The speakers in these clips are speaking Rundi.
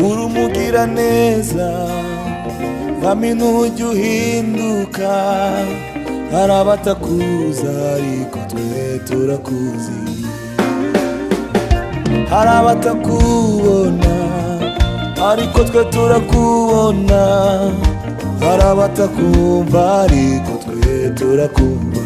Uri umugiraneza, mwami, ntujya uhinduka. Hari abatakuzi, ariko twe turakuzi. Hari abatakubona, ariko twe turakubona. Hari abatakumva, ariko twe turakumva.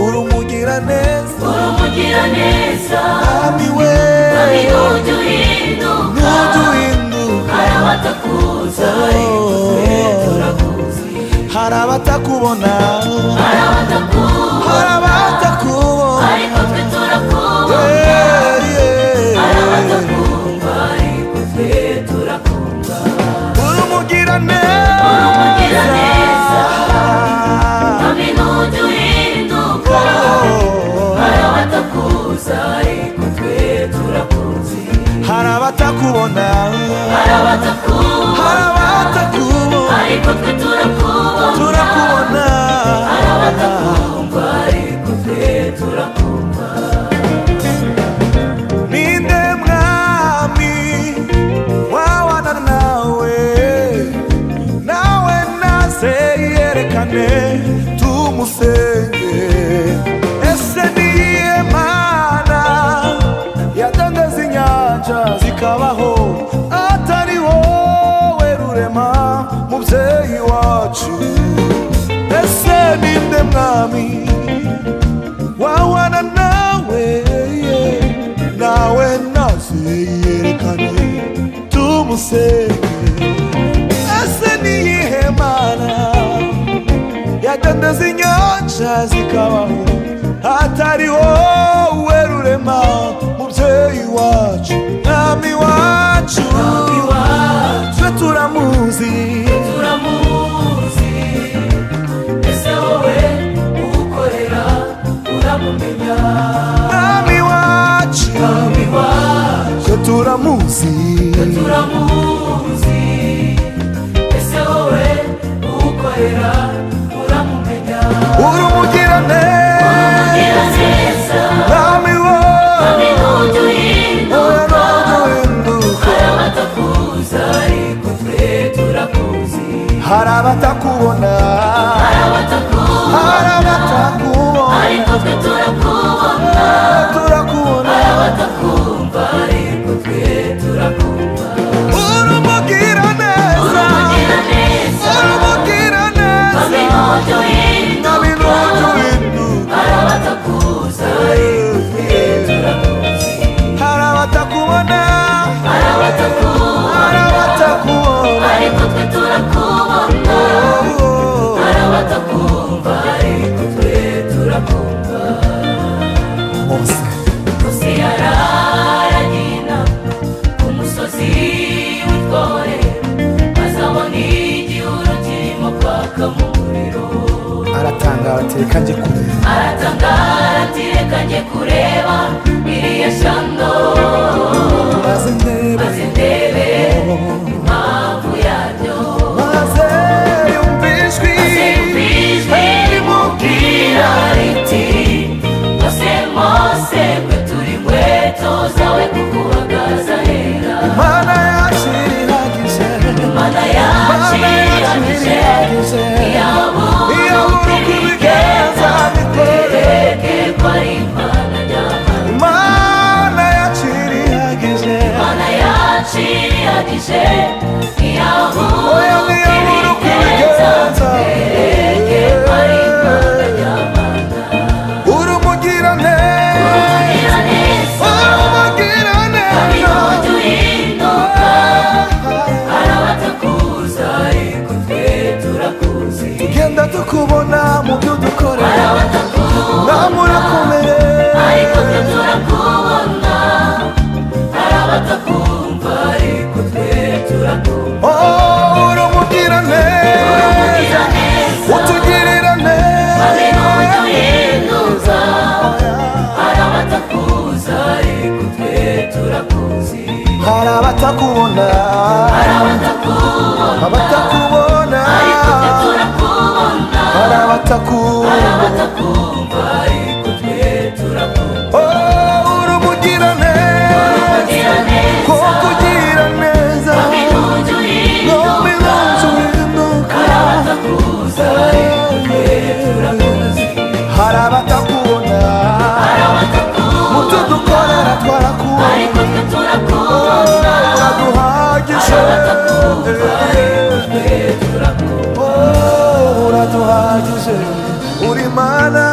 Uri umugiraneza. Uri umugiraneza. Mwami we. Mwami, ntujya uhinduka. Ntujya uhinduka. Hari abatakuzi, ariko twe turakuzi. Hari abatakubona. Hari abatakubona. Hari abatakubona. Ariko twe turakubona. Yeah. Hari abatakumva, ariko twe turakumva. Uri umugiraneza. Uri umugiraneza. Mwami, ntujya uhinduka. Hari abatakuzi, ariko twe turakuzi. Hari abatakubona. Hari abatakubona. Hari abatakubona. Ariko twe turakubona. Turakubona. Hari abatakumva, ariko twe turakumva. Ninde mwami wawana nawe? Nawe naze yerekane tumusenge. Ese niyihe mana yadendeza inyanja zikabaho, atari wowe Rurema, mubyeyi wacu? Ese ninde mwami wawana nawe? Nawe naze yerekane tumusenge. Ese niyihe mana yadendeza inyanja zikabaho, atari wowe Rurema, mubyeyi wacu, mwami wacu? Mwami wacu. Twe turamuzi. Turamuzi. Ese wowe uwukorera uramumenya? Mwami wacu. Mwami wacu. Twe turamuzi. Turamuzi. Ese wowe uwukorera uramumenya? Uri umugiraneza. Umugiraneza. Mwami Mwami, wacu. ntujya uhinduka. Uhinduka. Hari abatakuzi, ariko twe turakuzi. Hari abatakubona. Hari abatakubona. Hari abatakubona. Ariko twe turakubona. Turakubona. Hari abatakumva, ariko twe turakumva. Uri umugiraneza. Uri umugiraneza. Uri umugiraneza. Mwami, ntujya Mwami, uhinduka. ntujya uhinduka. Hari abatakuzi, ariko twe turakuzi. Hari abatakubona. Hari abatakubona. Hari abatakubona. Ariko twe turakubona. Oh. Hari abatakumva, ariko twe turakumva. Mose. Mose yararagina ku musozi witwa Horebu, maze abona igihuru kirimo kwaka mu muriro. Aratangara ati: "Reka njye kureba." Aratangara ati: "Reka njye kureba iriya shano." Maze ndebe. Maze ndebe impamvu yaryo. Maze yumva ijwi. Maze yumva ijwi rimubwira riti: "Mose, Mose, kwetura inkweto zawe, kuko uhagaze ahera." Imana yacu irihagije. Imana yacu irihagije. Ntiyabura Iyabura uko uko ibigenza. ibigenza, Twereke ko ari Imana nyamara. Imana yacu irihagije. Imana yacu irihagije. Ntiyabura Oya, uko ntiyabura uko ibigenza. ibigenza. Twereke ko ari Imana nyamara. Uri umugiraneza. Umugiraneza. Uri umugiraneza. Kandi ntujya uhinduka. Hari abatakuzi, ariko twe turakuzi. Tugenda tukubona mu byo Hari dukorera. abatakubona, Namwe urakomeye. ariko twe turakubona. Hari abatakumva, ariko twe turakumva. Oh, uri Hari abatakubona, Hari abatakubona, abatakubona, ariko twe turakubona. Hari abatakumva, Hari abatakumva, ariko twe turakumva. Oh, uri umugiraneza, Umugiraneza, koko ugira neza, Mwami ntujya Mwami uhinduka. ntujya uhinduka. Hari abatakuzi, ariko twe turakuzi. Hari abatakubona, Hari abatakubona, mu byo dukorera twarakubona, ariko twe turakubona. Uraduhagije, Hari abatakumva, ariko twe turakumva. Oh, uraduhagije, uri Mana.